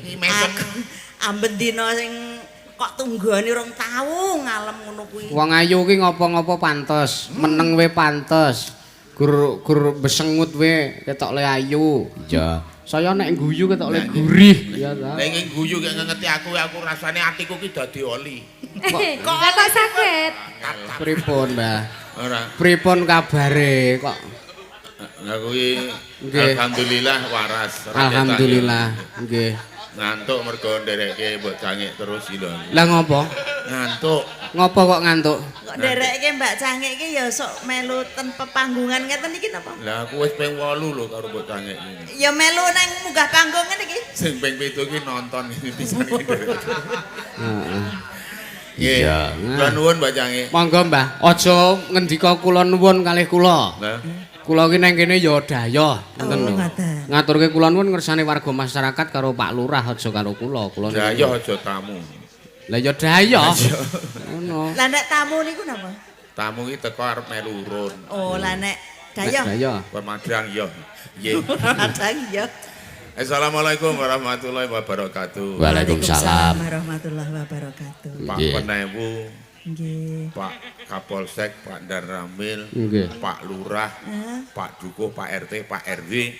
Iki mesem. Amben dina sing kok tunggone rong tau ngalem ngono kuwi. Wong ayu ki ngopo-ngopo pantes, meneng we pantes. Gur gur besengut we ketok le ayu. Iya. Saya nek guyu ketok le gurih, ya ta. Lah iki guyu gak ngengeti aku rasane atiku ki dadi oli. Kok kok sakit? Pripun, Mbah? Ora. Pripun kabare kok? Lah kuwi Nggih. alhamdulillah waras. Ora Alhamdulillah, nggih. ketok. Ngantuk mergo ndereke mbok cangik terus iki lho. Lah ngopo? Ngantuk. Ngopo kok ngantuk? Kok nderekke Mbak Cangik iki ya sok melu ten pepanggungan ngeten iki napa? Lah aku wis ping 8 lho karo mbok cangik iki. Ya melu nang munggah panggung ngene iki. Sing ping 7 iki nonton iki pisan iki. Heeh. Nggih. Iya. Kula nuwun Mbak Cangik. Monggo, Mbah. Aja ngendika kula nuwun kalih kula. Lah Kula ki nang kene ya dayoh, ngoten Oh, lho. ngoten. Ngaturke kula nuwun ngersane warga masyarakat karo Pak Lurah aja karo kula. Kula niku- dayoh aja tamu. Lah ya dayoh. Ngono. Lah nek tamu niku napa? Tamu iki teko arep melu urun. Oh, lah nek Nek dayoh. dayoh. Pemadang yo. Nggih. Padang ya. Assalamualaikum warahmatullahi wabarakatuh. Waalaikumsalam. Warahmatullahi wabarakatuh. Pak Nggih. Penewu, Nggih. Pak Kapolsek, Pak Danramil, Nggih. Pak Lurah, Hah? Pak Dukuh, Pak RT, Pak RW,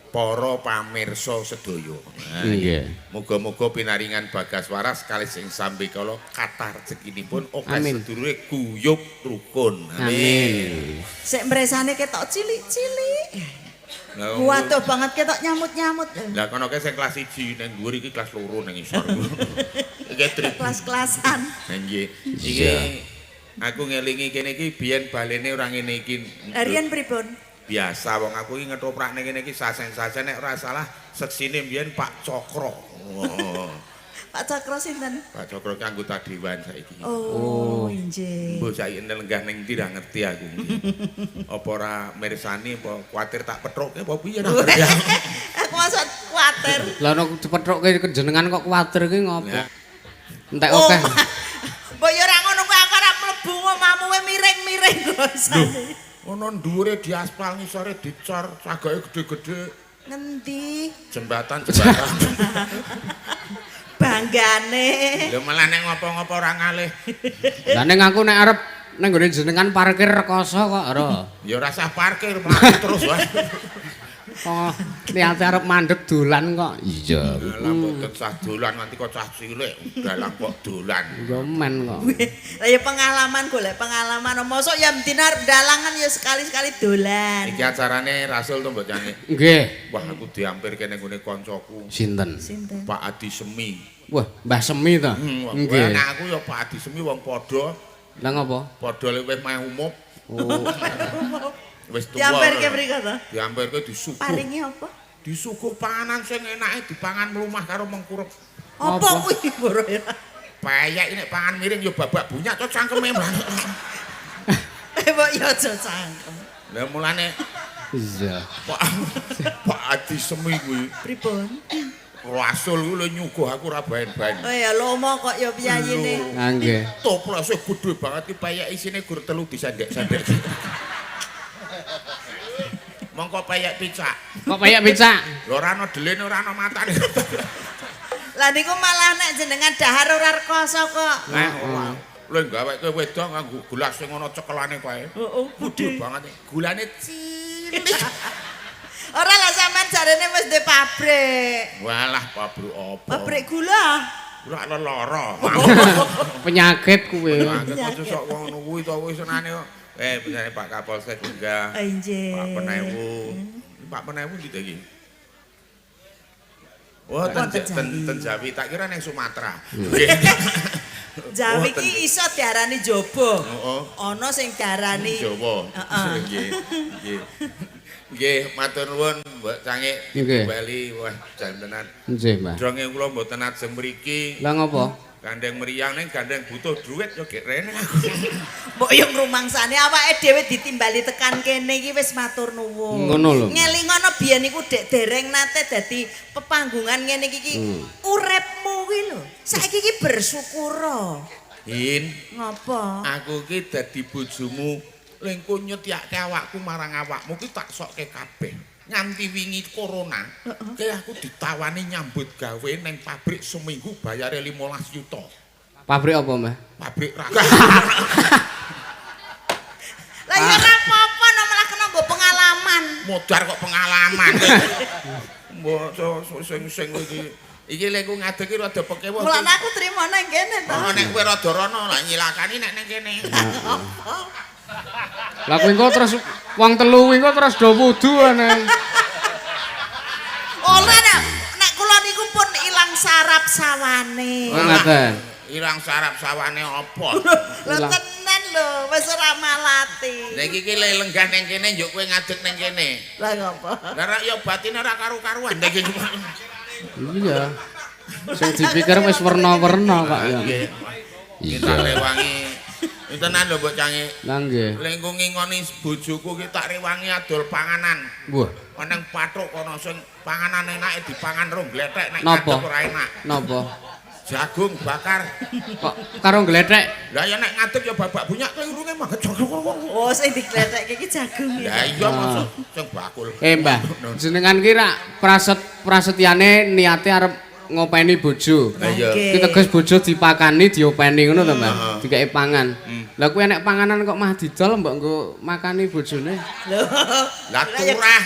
para pamirsa sedaya. Nah, Nggih. muga-muga pinaringan bagas waras kalih sing sambekala kathah rezekinipun akeh Amin. sedulure guyub rukun. Amin. Sik mresane ketok cilik-cilik. Lah Waduh banget ketok nyamut-nyamut. Lah kono kae sing kelas 1 ning dhuwur iki kelas 2 ning isor. Iki trip. Kelas-kelasan. Nggih. Iki aku ngelingi kene iki biyen balene ora ngene iki. Riyen pripun? Biasa wong aku iki ngetoprak ning kene iki sasen-sasen nek ora salah seksine biyen Pak Cokro. Oh. Pak Cakro sinten? Pak Cokro ki anggota dewan saiki. Oh, injih. Mbok saiki lenggah ning ndi ra ngerti aku. Apa ora mirsani apa kuwatir tak petruke apa piye ra ngerti aku. Aku masuk kuwatir. Lah nek dipetrukke jenengan kok kuwatir ki ngopo? Lah. Entek akeh. Mbok ya ora ngono kuwi aku ora mlebu omahmu we miring-miring gosane. Ono dhuwure diaspal ngisore dicor, cagake gede-gede, Ngendi? jembatan-jembatan. Banggane. Lha malah nek ngopo-ngopo ora ngalih. Lah ning aku nek arep ning nggone jenengan parkir rekoso kok ora. Ya ora usah parkir, mlaku terus wae. Oh, niate arep mandek dolan kok. Iya. Lah mboten sah dolan nganti kok cah cilik, dalang kok dolan. Ya men kok. Lah ya pengalaman golek pengalaman. Mosok ya mdina arep dalangan ya sekali-sekali dolan. Iki acarane Rasul to mbok Cangik. Nggih. Wah, aku diampir kene nggone koncoku, Sinten? Sinten? Pak Adi Semi. Wah, Mbah Semi ta? Nggih. Nek aku ya Pak Adi Semi wong padha, Lah ngopo? padha luwih meh umup, Oh, wis tuwa. Diampirke mriko to. Diampirke disuguh. Paringi apa? Disuguh panganan sing enake dipangan mlumah karo mengkurep. Apa Apa? kuwi boro ya? Payek nek pangan miring ya babak bunyak to cangkeme mlaku. Eh mbok ya aja cangkem. Lah mulane iya. Pak Pak Adi Semi kuwi Pripun? Rasul kuwi lho nyuguh aku ora baen-baen. Oh ya lomo kok ya piyayine. Ah, nggih. Toplose gedhe banget iki payek isine gur telu disendek-sendek. Mongko payek picak. Kok payek picak? Lho ora ana delene ora ana matane. Lah niku malah nek jenengan dahar ora rekoso kok. Eh ora. Lho gaweke wedok nganggo gelas sing ana cekelane kae. Heeh, Gedhe banget. Gulane cilik. Ora lah sampean jarene wis duwe pabrik. Walah pabrik apa? Pabrik gula. Gula lelara. Penyakit kuwi. Angger aja sok wong ngono kuwi to kuwi senane kok. Eh benerane Pak Kapolsek enggak. Oh, injih. Pak Penewu. Pak Penewu ndi ta iki? Oh, ten, Wonten ten, Jawi. ten Jawi, tak kira nang Sumatera. Nggih. Jawi Wonten. iki iso diarani jaba. Heeh. Ana sing diarani Jawa. Heeh. Nggih. Nggih. Nggih, matur nuwun Mbok Cangik Nggih. Bali wah jan tenan. Nggih, Mbah. Dronge kula mboten ajeng mriki. Lah ngopo? Gandeng meriang ning gandeng butuh duit yo gek rene aku. Mbok yo ngrumangsane awake dhewe ditimbali tekan kene iki wis matur nuwun. Ngono lho. Ngelingono biyen iku dek dereng nate dadi pepanggungan ngene iki ki uripmu kuwi lho. Saiki iki bersyukur. Hin, Ngopo? aku ki dadi bojomu lengko nyetiake awakku marang awakmu ki tak sokke kabeh. Nganti wingi corona, kae aku ditawani nyambut gawe neng pabrik seminggu bayare 15 yuta. Pabrik apa, Mbah? Pabrik raga. Lah ya ora apa-apa no malah kena nggo pengalaman. Modar kok pengalaman. Mbok sing-sing iki. Iki lek ku ngadeg iki rada pekewuh. Mulane aku trimo nang kene to. Oh, nek kowe rada rono lah nyilakani nek nang kene. Lah kuwi engko terus wong telu kuwi engko terus do wudu ane. Ora nek kula niku pun ilang sarap sawane. Oh, ngaten. Ilang sarap sawane apa? Lho tenan lho, wis ora malati. Lah iki ki le lenggah ning kene njuk kowe ngadeg ning kene. Lah ngopo? Lah rak ya batine ora karu-karuan iki. Iya. Sing dipikir wis werna-werna kok ya. Nggih. Kita rewangi. Tenan lho mbok cange. Lah nggih. Lek engko ngingoni bojoku ki tak rewangi adol panganan. Wah, Nang pathuk kono sing panganan enake dipangan rong glethek nek Napa? ngadeg ora enak. Napa? Jagung bakar. Kok karo glethek? Lah ya nek ngadeg ya babak bunyak kowe irunge mangga. Oh, sing diglethekke iki jagung Lah ya. iya mosok sing bakul. Eh, Mbah, jenengan ki rak prasetyane niate arep ngopeni bojo. Lah iya. Ki teges bojo dipakani, diopeni ngono to, Mbah. Dikeki pangan. Lah kuwi enek panganan kok mah didol mbok nggo makani bojone. Lho. Lah turah.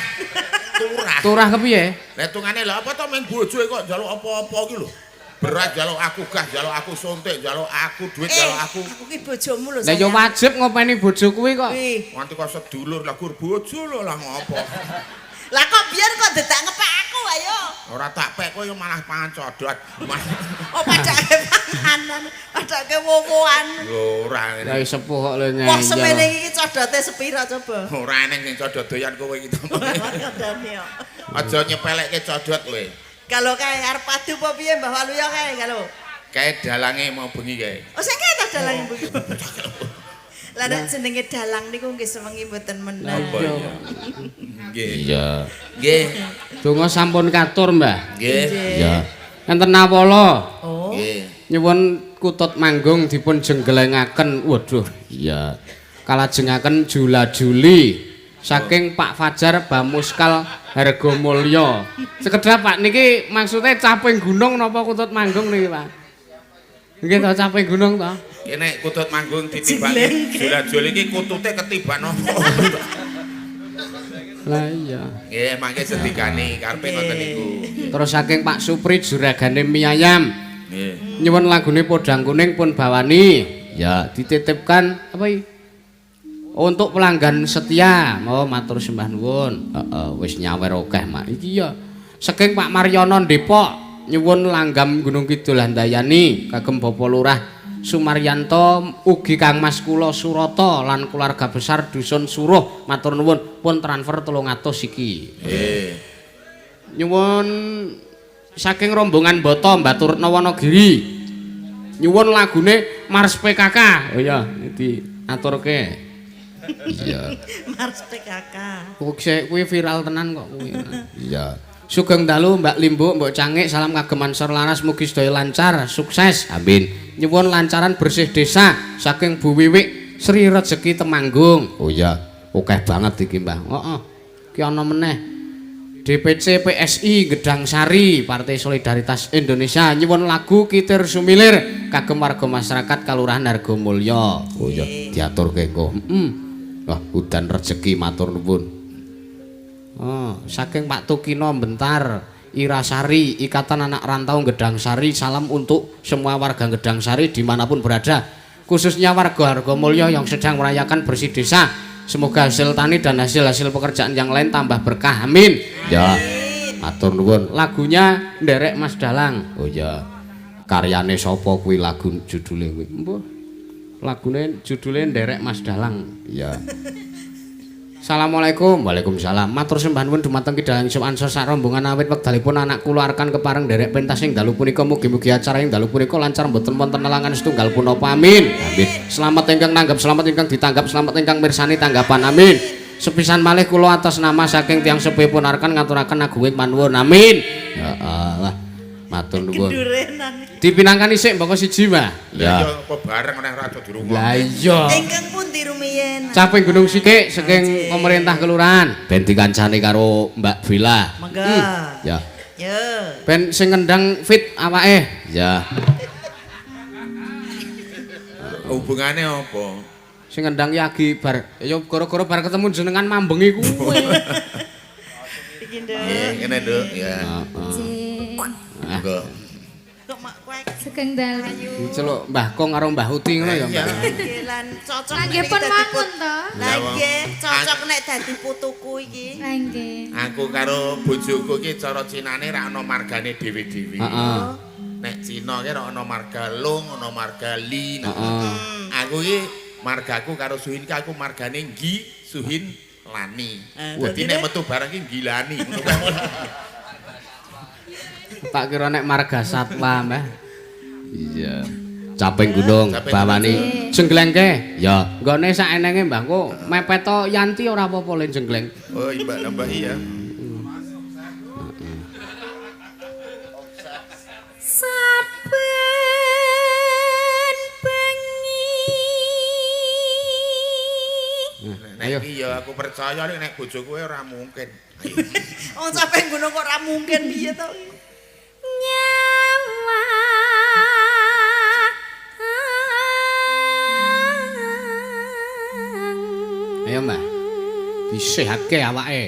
Turah. Turah kepiye? Lah hitungane lha apa to meng bojo kok njaluk apa-apa ki lho. Beras njaluk aku, gas njaluk aku, suntik njaluk aku, duit njaluk aku. Aku ki bojomu lho. Lah ya wajib ngopeni bojo kuwi kok. Wih. Nganti kok sedulur lah gur bojo lho lah ngopo. Lah kok biyen kok dadak ngepek aku ayo. Ora tak pek kowe malah pangan codot. Oh padake panganan, padake wowoan. Lho ora Lah sepuh kok le Wah semene ngeyel. iki codote sepira coba? Ora eneng sing codot doyan kowe iki. Kandhane kok. Aja nyepelekke codot kowe. Kalau kae arep padu apa piye Mbah Waluyo kae kalau. Kae dalange mau bengi kae. Oh sing kae ta dalang bengi. Lah nek jenenge dalang niku nggih sewengi mboten meneng. Apa iya? Nggih. Iya. Nggih. Donga sampun katur, Mbah. Nggih. Iya. Enten nawala. Oh. Nggih. Nyuwun kutut manggung dipun jenggelengaken. Waduh, iya. Kalajengaken Jula-Juli saking Pak Fajar Bamuskal Hargomulyo. Sekedap Pak niki maksudnya caping gunung napa kutut manggung niki, Pak? Nggih to caping gunung to? Kene kutut manggung ditibani. Jula-juli iki kutute ketiban apa? Lah iya. Nggih, mangke sendikane karepe ngoten niku. Terus saking Pak Supri juragane mie ayam. Nggih. Nyuwun lagune Podang Kuning pun bawani. Ya, dititipkan apa iki? Untuk pelanggan setia, mau matur sembah nuwun. Heeh, wis nyawer akeh, Mak. Iki ya saking Pak Maryono Depok nyuwun langgam Gunung Kidul Handayani kagem Bapak Lurah Sumaryanto ugi Kang Mas kula Surata lan keluarga besar dusun Suruh matur nuwun pun transfer 300 iki. Nggih. Nyuwun saking rombongan Boto Baturretna Wanagiri. Nyuwun lagune Mars PKK. Oh iya, diaturke. Iya. Mars PKK. Kuwi viral tenan kok kuwi. Iya. Sugeng dalu Mbak Limbuk, Mbok Cangik, salam kagem Ansor Laras, mugi sedaya lancar, sukses. Amin. Nyuwun lancaran bersih desa saking Bu Wiwik Sri Rezeki Temanggung. Oh iya, akeh banget iki, Mbah. Heeh. Ki ana meneh. DPC PSI Gedang Sari, Partai Solidaritas Indonesia nyuwun lagu Kitir Sumilir kagem warga masyarakat Kalurahan Hargomulyo. Oh iya, diaturke engko. Heeh. Wah, udan rejeki matur nuwun. Oh, saking Pak Tukino Bentar, Irasari, Ikatan Anak Rantau Gedang Sari, salam untuk semua warga Gedang Sari dimanapun berada, khususnya warga Hargomulyo yang sedang merayakan bersih desa. Semoga hasil tani dan hasil-hasil pekerjaan yang lain tambah berkah. Amin. Ya, matur nuwun. Lagunya nderek Mas Dalang. Oh ya. Karyane sapa kuwi lagu judule kuwi? Mbuh. Lagune judule nderek Mas Dalang. Ya. Assalamualaikum. Waalaikumsalam. Matur sembah nuwun dumateng Ki Dalang Yusuf Ansor sak rombongan awit wekdalipun anak kula arkan kepareng nderek pentas ing dalu punika mugi-mugi acara ing dalu punika lancar mboten wonten nelangan setunggal punapa. Amin. Amin. Selamat ingkang nanggap, selamat ingkang ditanggap, selamat ingkang mirsani tanggapan. Amin. Sepisan malih kula atas nama saking tiyang sepuhipun arkan ngaturaken agunging panuwun. Amin. Ya Allah. Matur nuwun. Gendurenan. Dipinangkani sik mboko siji, Mbah. Ya apa bareng nek ora durung. Lah iya. Ingkang pundi rumiyin? Caping Gunung Sikik saking pemerintah kelurahan. Ben dikancani karo Mbak Vila. Monggo. Ya. Yo. Ben sing ngendang fit awake. Ya. Hubungane apa? Sing ngendang yagi bar ya gara-gara bar ketemu jenengan mambengi kuwi. Iki, Nduk. Nggih, ngene, Nduk, ya. Nggih. Monggo. Kok mak kowe Sugeng dalu. Diceluk Mbah Kong karo Mbah Uti ngono ya, Mbak. nggih lan cocok Lah nggih nek pun dadi wangun to. Lah nggih, cocok nek dadi putuku iki. Lah nggih. Aku karo bojoku iki cara cinane ra ana margane dhewe-dhewe. Heeh. Nek Cina ki ra ana marga Long, ana marga Li. Nah, Heeh. Aku iki margaku karo Suhin ki aku margane Nggi, Suhin Lani. Dadi nek metu bareng ki Gilani ngono kuwi. Tak kira nek marga satwa, Mbah. Iya. Caping gunung, bawani jengglengke. Ya, nggone sak enenge Mbah kok mepet to Yanti ora apa-apa le jenggleng. Oh, iya Mbak, iya. Saben bengi. Nek Ayo. iki ya aku percaya nek bojoku ora mungkin. Wong sampe gunung kok ora mungkin piye to? Nyawa. Ayo, Mbah. Disehake awake.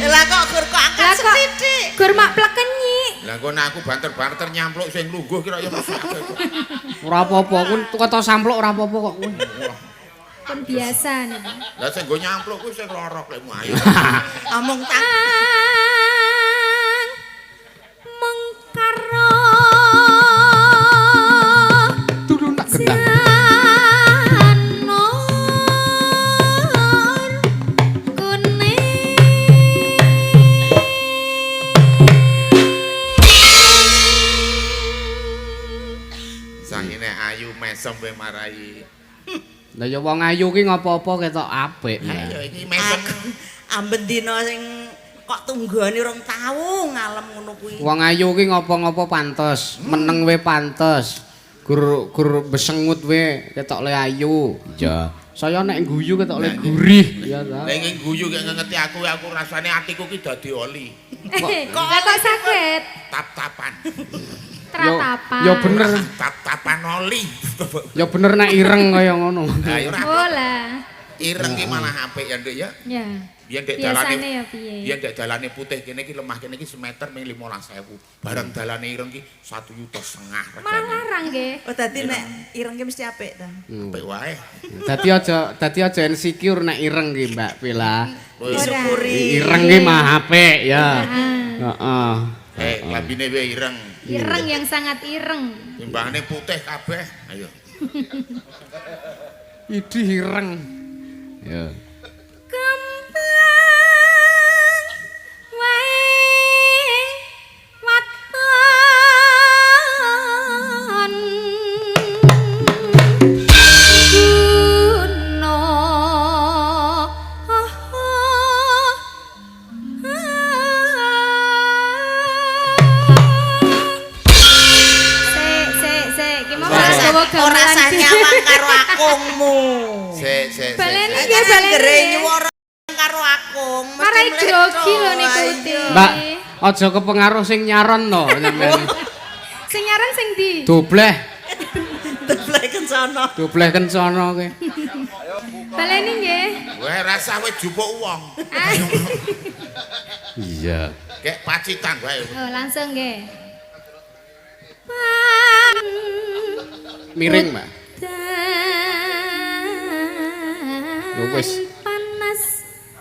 Lah kok gur kok angkat Lah kok sithik. gur mak plekenyi. Lah kok nek aku banter-banter nyampluk sing lungguh kira ya mesake. Ora apa-apa, kuwi kata sampluk ora apa-apa kok kuwi. Pun biasa niku. Lah sing nggo nyampluk kuwi sing lorok lek ayo. Omong tak Mengkaro Tulung tak gendang. janur kuning. Sangine ayu mesem we marai. Lah ya wong ayu ki ngopo-opo ketok apik. Ayo iki mesem. Amben dina sing kok tunggone rong tau ngalem ngono kuwi. Wong ayu ki ngopo-ngopo pantes, meneng we pantes. Gur gur besengut we ketok le ayu. Iya. Saya nek guyu ketok le gurih. Iya ta. Lah iki guyu kek ngengeti aku rasane atiku ki dadi oli. Lah kok saged Tap-tapan. tratapan. Ya bener. Tap-tapan oli. Ya bener nek ireng kaya ngono. Lah ya ora Oh lah. ireng ki malah apik ya Nduk ya. Ya. Biyen dek Biasane dalane ya piye? Biyen dek dalane putih kene iki lemah kene iki semeter ming 15.000. Bareng dalane ireng ki 1,5 juta Malah regane. larang nggih. Oh dadi nek ireng ki mesti apik ta. Apik wae. Dadi aja insecure nek ireng ki Mbak Vila. Disyukuri. Ireng ki mah apik ya. Heeh. Klambine wae ireng. Ireng yang sangat ireng. Timbangane putih kabeh. Ayo. Idih ireng. Ya. Kembang wae waton guna. Sik sik sik ki mau Ora gawa ora gamelan sah nyawang karo akungmu. Sik sik sik. Baleni sik. nggih, baleni Anggere nggih. nyuwara karo akung mesti Marai grogi lho mleco. niku Uti. Mbak, aja kepengaruh sing nyaron to sampean. Sing nyaran sing ndi? Dobleh, Dobleh kencana. dobleh kencana kowe. Baleni nggih. Weh rasah kowe jupuk wong. Iya. Kek pacitan wae. Oh, langsung nggih. Miring, Mbak. Ya wis. Panas.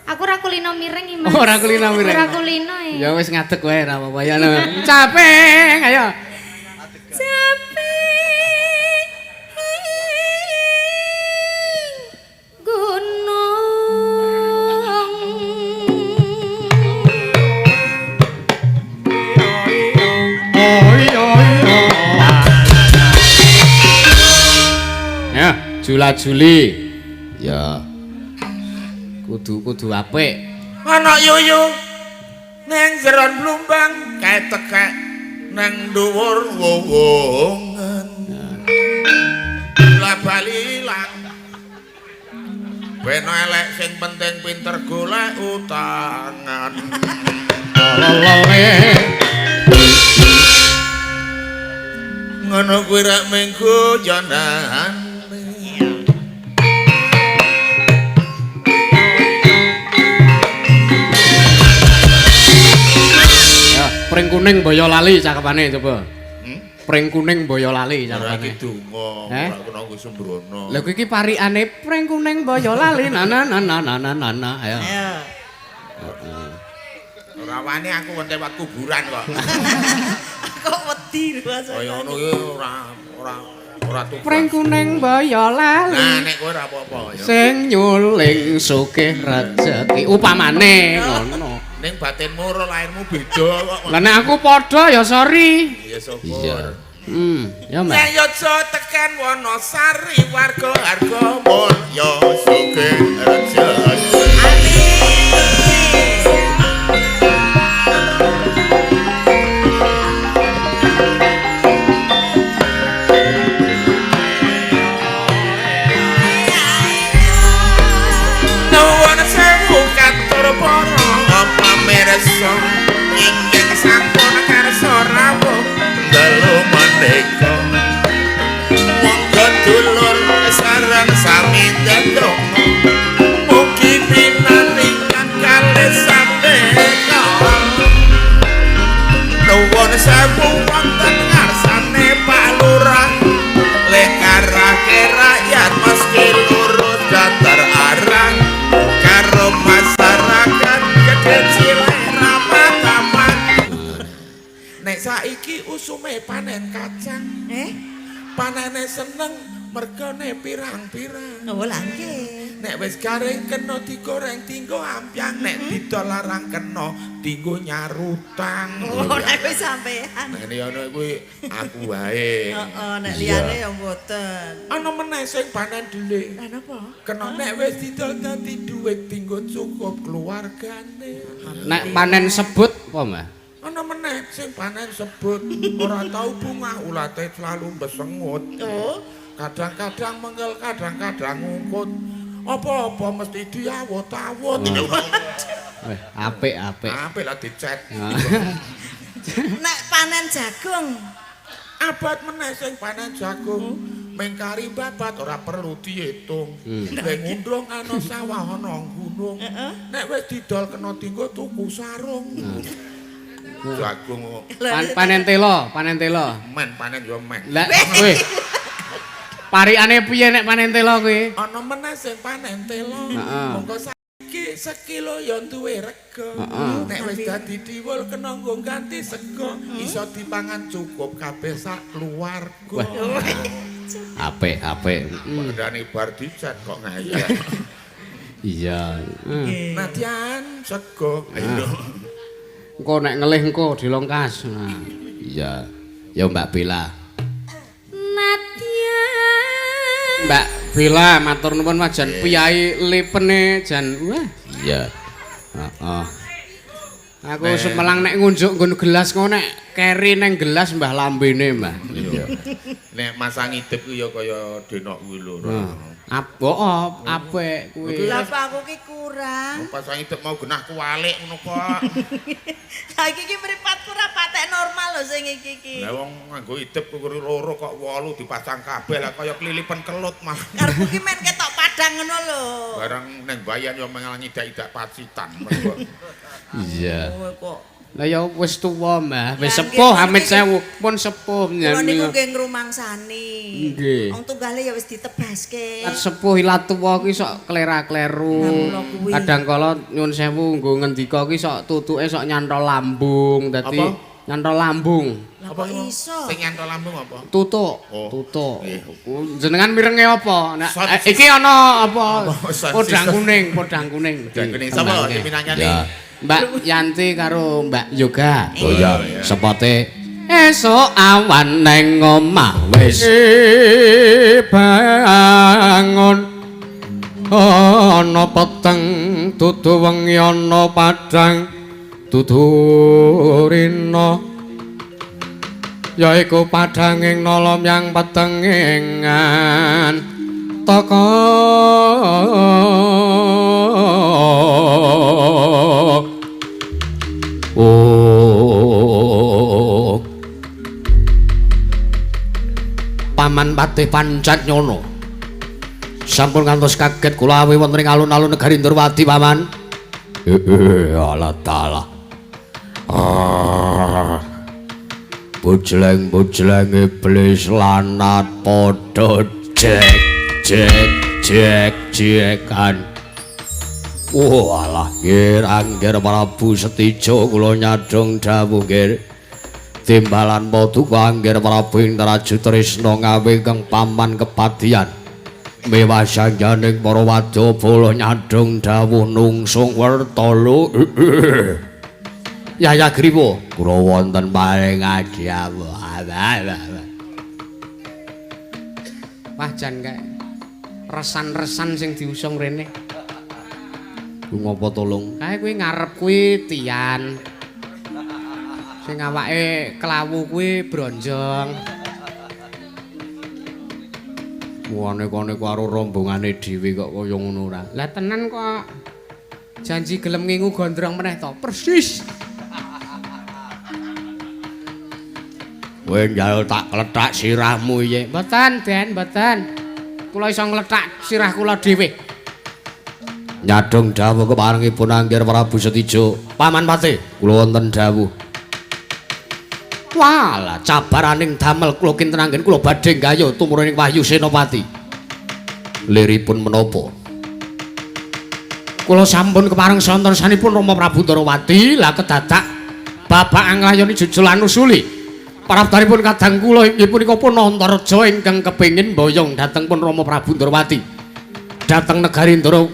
Aku ora kulino miring iki, Mas. Oh, ora kulino miring. Ora kulino e. Ya wis ngadeg wae ora apa-apa ya. Capek, ayo. Capek gunung. Ya, jula-juli. Ya. Kudu kudu apik. Ana yuyu neng jeron blumbang kae tekek neng dhuwur wowongan. Lah bali ilang. Ben elek sing penting pinter golek utangan. Lolole. Ngono kuwi rek minggu jonan. Ya, pring kuning Boyolali cakepane coba. Hmm? Pring kuning Boyolali Ora cakepane. iki donga, Eh? ora kena nggo sembrono. Lha kuwi iki parikane pring kuning Boyolali na na na na na na na na. Ayo. Ayo. Ora wani aku wonten lewat kuburan kok. Kok wedi lho Mas. Kaya ngono ki ora ora ora tugas. Pring kuning Boyolali. Nah nek kowe ora apa-apa ya. Sing nyuling sugih rejeki upamane ngono. Ning batinmu ora lahirmu beda kok. Lah nek aku padha ya sorry. Ya syukur. Ya Mbak. Yaja tekan Wonosari warga harga mulya sugih rejeki. Amin. Nuwun sewu katur para pamirsa ingkang sampun karsa rawuh dalu menika. Monggo dulur sareng sami ndedonga mugi pinaringan kalih sameka. Nuwun sewu wonten ngarsane Pak Lurah lek karake rakyat mesti lurus datar arah karo masyarakat gedhe cilik ramah tamah. Nek saiki usume panen kacang, Eh, panene seneng mergane pirang-pirang. oh lah nggih. Nek wis garing kena digoreng tinggo ampyang, nek didol larang kena dinggo nyarutang. Oh, nek wis sampean. Nek ana kuwi aku wae. Heeh, nek liyane ya mboten. Ana meneh sing panen dhelik. Lah napa? Kena nek wis didol dadi dhuwit dinggo cukup keluargane. Nek panen sebut apa Mbak? Ana meneh sing panen sebut ora tau bunga ulate selalu besengut. Oh, Kadang-kadang mengkel, kadang-kadang ngungkut. Apa-apa mesti diawut-awut. Weh, apik apik. Apik lah dicet. nek panen jagung. Abot meneh sing panen jagung. Mengkari babat ora perlu diitung. Lek ngundung ana sawah ana gunung. Nek wis didol kena dinggo tuku sarung. Jagung kok. Panen telo, panen telo. Men panen yo men. Lah weh. Parikane piye nek panen telo kuwi? Ana meneh sing panen telo. Heeh. Monggo saiki sekilo ya duwe rega. Nek wis dadi diwul kena nggo ganti sego, iso dipangan cukup kabeh sak keluarga. Apik, apik. Padane bar dicet kok ngeyel. Iya. Nadyan sego. Ayo. Engko nek ngelih engko dilongkas. Nah, iya. Ya Mbak Bella. Nadya. Mbak Bella matur nuwun wah jan piyai lipene jan wah. Iya. Heeh. Aku semelang nek ngunjuk nggon gelas ngono nek keri neng gelas mbah lambene, Mbah. Iya. Nek masang idep ku ya kaya denok kuwi lho. Apok apik kuwi. Lah apa aku ki kurang. Pasang idep mau genah kuwalik ngono kok. Lah iki ki mripatku ora patek normal lho sing iki ki. Lah wong nganggo idep kuwi loro kok 8 dipasang kabeh lah kaya klilipen kelut malah. Karepku ki men ketok padang ngono lho. Barang neng bayan yo mengalangi idak-idak pacitan. Iya. Kowe kok. Lah ya wis tuwa, Mbah. Wis Lah, sepuh nggih, amit niki- sewu. Pun sepuh Kula niku njenengan. nggih ngrumangsani. Nggih. Wong tunggale ya wis ditebaske. Lat sepuh ilat tuwa ki sok klera-kleru. Lah, kula kuwi. Kadang kala nyun sewu nggo ngendika ki sok tutuke sok nyantol lambung dadi Apa? nyantol lambung. Lah kok iso? Sing nyantol lambung apa? Tutuk, Oh. tutuk. Nggih. Jenengan mirenge apa? Nah, Sound iki ana apa? Apa? Sound Podang system. kuning, podang kuning. Podang kuning. Sapa sing minangkani? Ya. Mbak Yanti karo Mbak Yoga. Oh iya. Sepote esuk awan neng omah wis bangun. Ana peteng dudu wengi ana padhang dudu rina yaiku padhanging nala myang petenging antaka. Oh Paman Patih Pancat Nyono sampun ngantos kaget kula awi wonten ing alun-alun negari Ndorowati Paman. Allah taala. Bujleng-bujleng iblis lanat padha jek jek jek jekan. Oh alah nggih Angger Prabu Setijo kula nyadhong dawuh nggih. Timbalan paduka Angger Prabu ing Traju Tresna ngawe ingkang paman kepadian. Mewah sanjaning para wadya nyadhong dawuh nungsung wertala. Yaya Griwa kula wonten paring adhawuh. Wah jan kae resan-resan sing diusung rene. Ku ngopo tolong? Kae kuwi ngarep kuwi Tian. Sing awake klawu kuwi bronjong. Aneka-aneka karo rombongane dhewe kok kaya ngono ora. Lah tenan kok. Janji gelem ngingu gondrong meneh to. Persis. Kowe njaluk tak klethak sirahmu piye? Mboten, Den, mboten. Kula iso nglethak sirah kula dhewe. Nyadhong dawuh keparengipun Angger Prabu Setijo. Paman Patih, kula wonten dawuh. Walah, cabaraning damel kula kinten anggen kula badhe nggayuh tumurun ing Wahyu Senopati. Liripun menapa? Kula sampun kepareng santosanipun Rama Prabu Ndorowati, lah kedadak babak anglayoni jujul anusuli. Parabdanipun kadang kula inggih punika pun Antareja ingkang kepengin mboyong dhateng pun Rama Prabu Ndorowati. Dhateng negari Ndoro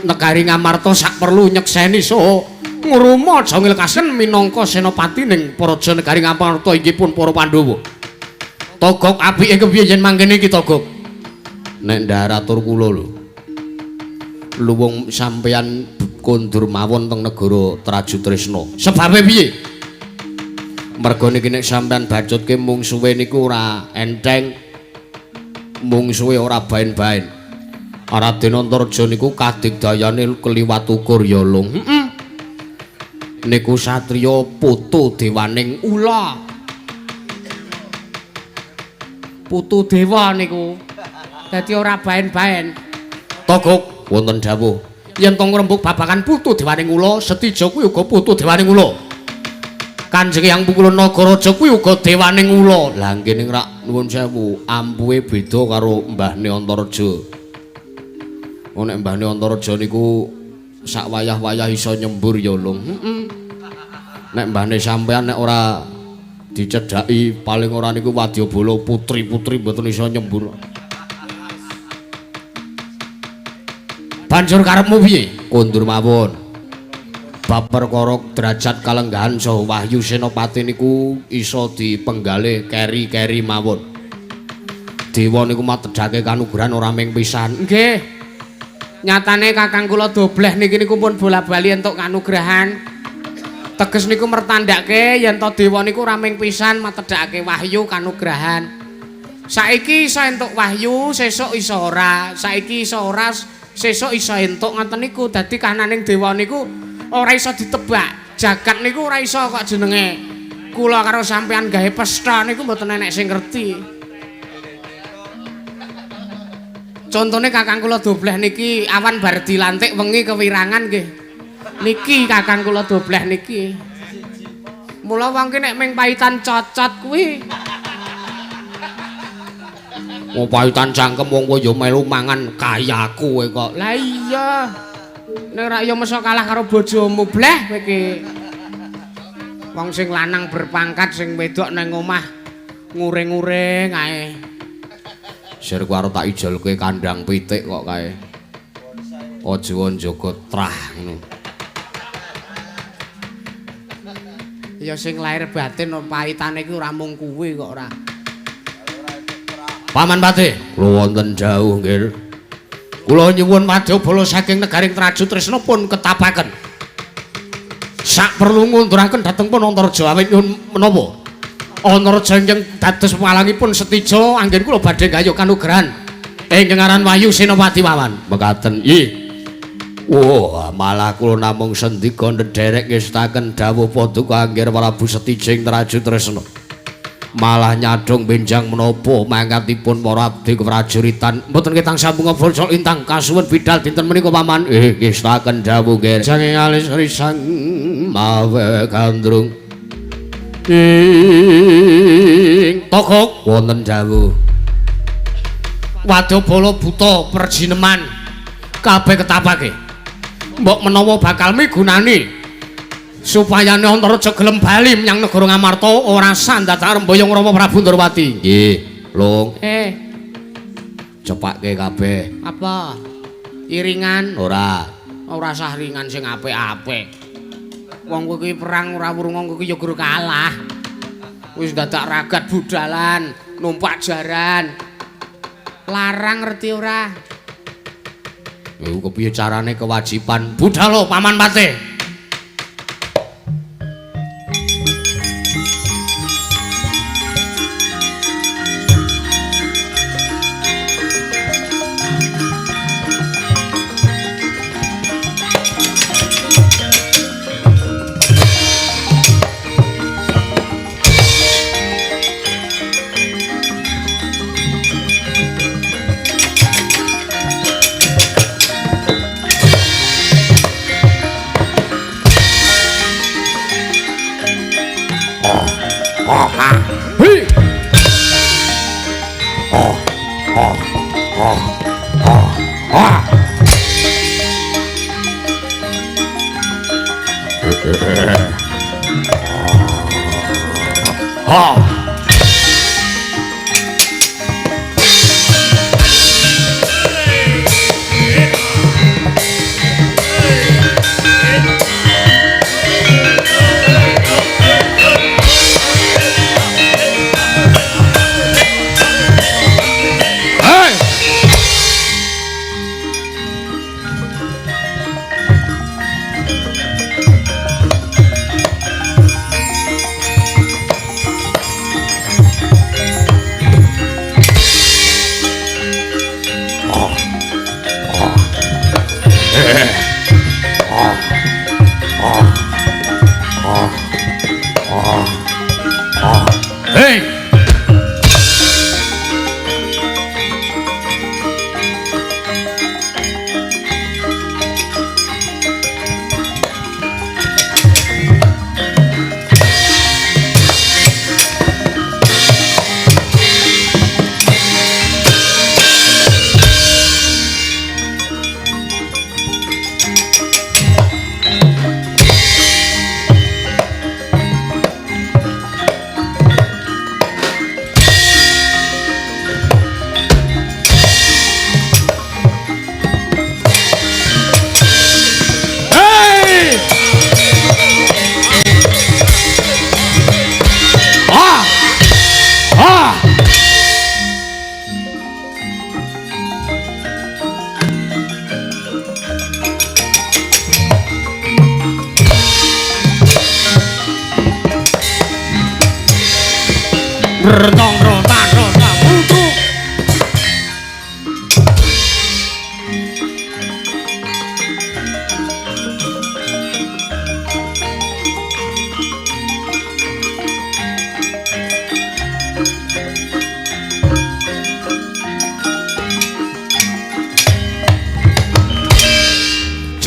negari Ngamarta sak perlu nyekseni saha ngruma jangilkasen minangka senopati ning praja negari Ngamarta inggih pun para Pandhawa. Togok apike kepiye yen mangkene iki Togok? Nek ndharatur kula lho. Luwung sampeyan kondur mawon teng negara Traju Tresna. Sebabe piye? Merga niki nek sampeyan bacutke mungsuhe niku ora enteng. Mungsuhe ora baen-baen. Raden Antareja niku kadigdayane keliwat ukur ya lung. Heeh. Niku satriya putu dewaning ula. Putu dewa niku. Dadi ora baen-baen. Togok wonten dawuh. Yen to ngrembug babagan putu dewaning ula, Setijo kuwi uga putu dewaning ula. Kanjeng Hyang Pukul Nagaraja kuwi uga dewaning ula. Lah ngene rak nuwun sewu, ampuhe beda karo Mbahne Antareja. Oh nek Mbahne Antareja niku sak wayah-wayah iso nyembur ya lung. Heeh. Nek mbahne sampean nek ora dicedhaki paling ora niku wadyabala putri-putri mboten iso nyembur. Banjur karepmu piye? Kondur mawon. Bab perkara derajat kalenggahan saha Wahyu Senopati niku iso dipenggalih keri-keri mawon. Dewa niku matedhake kanugrahan ora ming pisan. Nggih. Nyatane kakang kula dobleh niki niku pun bola-bali entuk kanugrahan. Teges niku mertandhake yen to dewa niku ora ming pisan matedhake wahyu kanugrahan. Saiki iso entuk wahyu, sesuk iso ora. Saiki iso ora, sesuk iso entuk ngoten niku. Dadi kahananing dewa niku ora iso ditebak. Jagat niku ora iso kok jenenge kula karo sampean gawe pesta niku mboten enek sing ngerti. Contone kakang kula dobleh niki awan bar dilantik wengi kewirangan nggih. Niki kakang kula dobleh niki. Mula wong ki nek ming paitan cocot kuwi. Wong paitan cangkem wong kowe ya melu mangan kayaku kowe kok. Lah iya. Nek ora ya mesa kalah karo bojomu bleh kowe iki. Wong sing lanang berpangkat sing wedok nang omah nguring-nguring ae. Sir ku arep tak ijolke kandang pitik kok kae. Aja njaga trah ngono. Ya sing lahir batin paitane iki ora mung kuwi kok ora. Paman Patih, kula wonten jauh nggih. Kula nyuwun wadyabala saking negaring Traju Tresna pun ketapaken. Sak perlu ngunduraken dhateng pun Antareja awit nyuwun menapa Antareja ingkang dados pawalangipun Setija anggen kula badhe gayuh kanugrahan ingkang aran Wahyu Senopati Wawan. Mekaten. Nggih. Wah, malah kula namung sendika ndherek ngestaken dawuh paduka Angger Prabu Setija ing Traju Tresna. Malah nyadong benjang menapa mangkatipun para abdi keprajuritan. Mboten ketang sambung basa lintang kasuwun bidal dinten menika paman. Ngestaken dawuh nggih. Saking alis risang mawe gandrung. Ing tokok wonten dawuh. Wadyabala buta perjineman kabeh ketapake. Mbok menawa bakal migunani supayane Antareja gelem bali menyang negara Ngamarta ora sandadak remboyong Rama Prabu Ndorowati. Nggih, Lung. Cepake kabeh. Apa? Iringan? Ora. Ora sah ringan sing apik-apik. Wong kowe iki perang ora wurung kowe iki ya gur kalah. Wis dadak ragat budalan, numpak jaran. Larang ngerti ora? Iku kepiye carane kewajiban budhalo Paman Patih?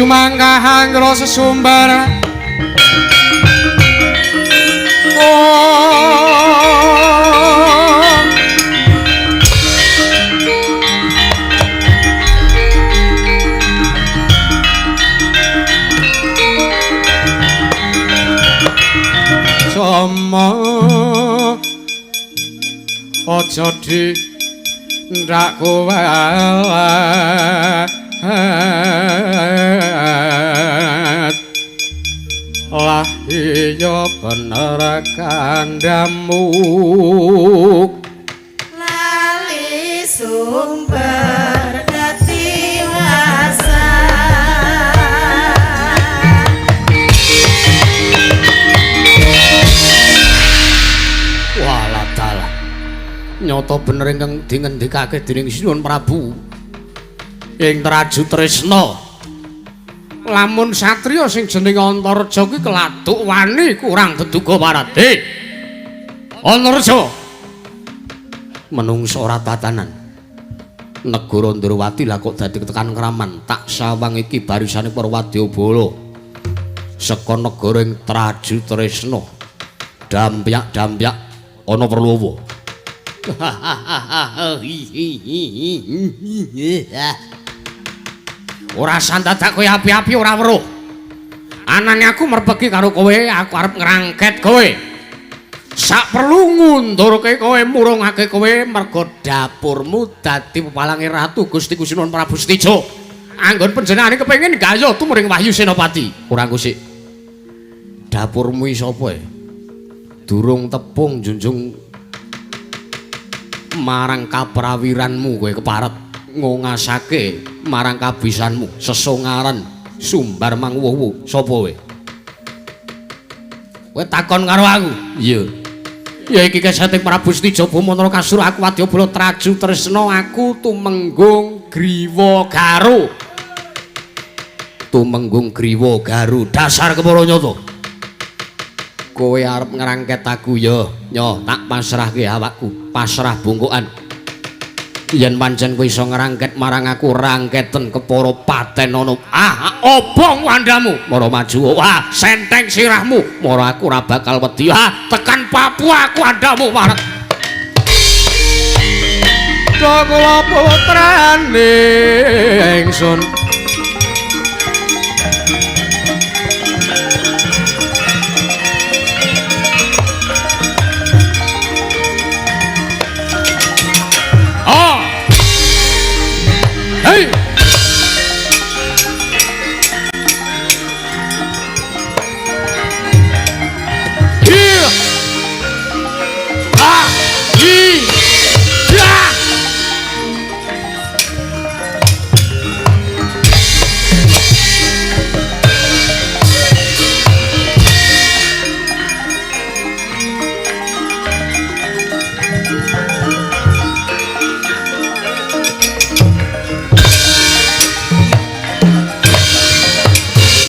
Jumangkahan rasa sumber Jama aja di ndak lah iya bener kandhamu lali sumber dadi Nyata bener ingkang dingendikake dening Sinuwun Prabu ing Traju Tresna. Lamun satriya sing jenenge Antareja kuwi keladuk wani kurang deduga parade. Antareja menungsa ora tatanan. Negara Ndrawati lah kok dadi tekan kraman. Tak sawang iki barisane para wadyabala saka negara ing Traju Tresna. Dampyak-dampyak ana perlu apa? Ora sandadak kowe api-api ora weruh. Anane aku merpegi karo kowe, aku arep ngrangket kowe. Sak perlu ngundurke kowe, murungake kowe merga dapurmu dadi pepalange Ratu Gusti Kusinuwun Prabu Setija. Anggon panjenengane kepengin gayuh tumring Wahyu Senopati. Ora ngusik. Dapurmu iki sapa e? Durung tepung junjung marang kaprawiranmu kowe keparet ngongasake marang kabisanmu sesongaran sumbar mangwuwu sapa kowe? Kowe takon karo aku? Iya. Ya iki keseting Prabu Setija Bama Narakasura aku wadyabala Traju Tresna aku tumenggung Griwa Garu. Tumenggung Griwa Garu dasar kepara nyata. Kowe arep ngrangket aku ya, nyo tak pasrahke awakku, pasrah bungkukan. Yen pancen kowe iso ngrangket marang aku, rangketen kepara paten ana. Ah, obong wandamu, mara maju. Wah, senteng sirahmu, mara aku ora bakal wedi. Ah, tekan Papua aku andamu marek. Kula putrane ingsun.